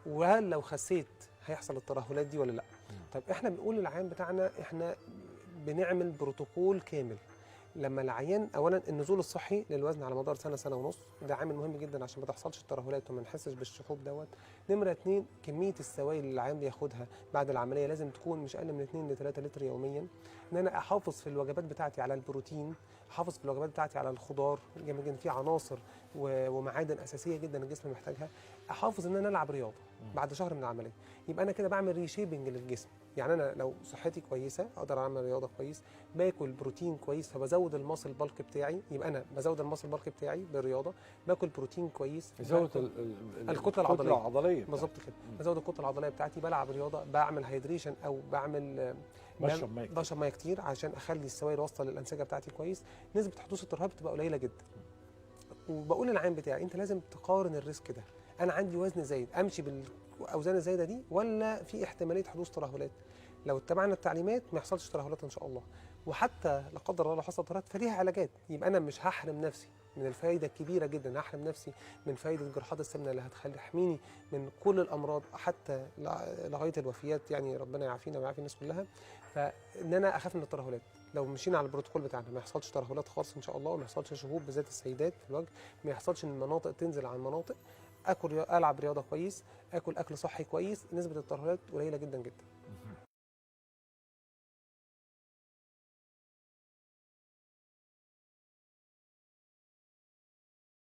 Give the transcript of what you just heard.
وهل لو خسيت هيحصل الترهلات دي ولا لا؟ طب احنا بنقول للعيان بتاعنا احنا بنعمل بروتوكول كامل. لما العيان اولا النزول الصحي للوزن على مدار سنة سنة ونص، ده عامل مهم جدا عشان ما تحصلش الترهلات وما نحسش بالشحوب دوت. نمره 2، كمية السوائل اللي العيان بياخدها بعد العملية لازم تكون مش اقل من 2 ل 3 لتر يوميا. ان انا احافظ في الوجبات بتاعتي على البروتين، احافظ في الوجبات بتاعتي على الخضار، جامد جدا في عناصر ومعادن اساسية جدا الجسم محتاجها. احافظ ان انا العب رياضة بعد شهر من العملية، يبقى انا كده بعمل reshaping للجسم. يعني انا لو صحتي كويسة اقدر اعمل رياضة كويس، باكل بروتين كويس فبزود ال muscle bulk بتاعي، يبقى انا بزود ال muscle bulk بتاعي بالرياضة، باكل بروتين كويس، يزود الكتلة العضلية. العضلية بالظبط كده، بزود الكتلة العضلية بتاعتي، بلعب رياضة، بعمل hydration او بعمل بشرب مية كتير. بشرب مية كتير عشان اخلي السوائل واصله للانسجه بتاعتي كويس. نسبه حدوث الترهل بتبقى قليله جدا. وبقول للعيان بتاعي انت لازم تقارن ال risk ده، انا عندي وزن زايد امشي بالاوزان الزايدة دي ولا في احتمالية حدوث ترهلات؟ لو اتبعنا التعليمات ما يحصلش ترهلات ان شاء الله، وحتى لا قدر الله لو حصل ترهلات فليها علاجات. يبقى انا مش هحرم نفسي من الفايدة الكبيرة جدا، هحرم نفسي من فايده جراحات السمنة اللي هتحميني من كل الامراض حتى لغاية الوفيات، يعني ربنا يعافينا ويعافي الناس كلها. فان انا اخاف من الترهلات، لو مشينا على البروتوكول بتاعنا ما يحصلش ترهلات خالص ان شاء الله، وما يحصلش شحوب بالذات السيدات في الوجه، ما يحصلش ان المناطق تنزل عن مناطق، اكل العب رياضة كويس، اكل اكل صحي كويس، نسبه الترهلات قليله جدا جدا.